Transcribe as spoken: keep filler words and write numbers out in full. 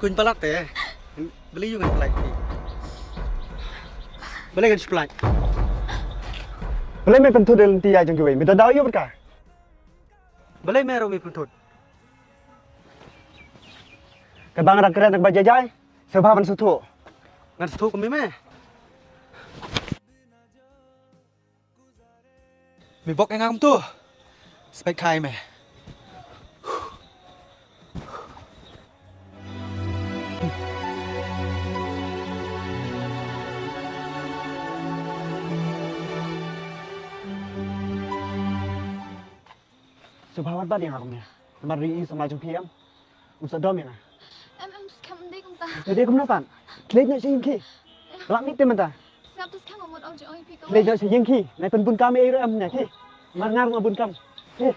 Kuñ palat te. Balei ïa ngan palat phi? Balei ngan shu palat? Balei me pynthut ïa lynti ïa jong kiwei? Me da daw ïa bad ka? Balei me ruh me pynthut? Ka bang rak kren ba jai jai. Sngewbha ban sngewthuh. Ngan sngewthuh kumne me. Me bok ïa nga kumto. Spek khai me. Sngewbha wat bat ïa nga kumne. Namar ri i samla jong phi em. Um sa dom ïa nga. Em, em, sngewbha ym dei kumta. Ym dei kumno pat? Klet noh sha ïing ki. Lah mih te mynta. Sngewbha sngewbha mut ong jong ong ïa phi ko. Klet noh sha ïing ki. Nai pynbun kam ei ruh em ne ki. Mar nga ruh nga bun kam. Ki.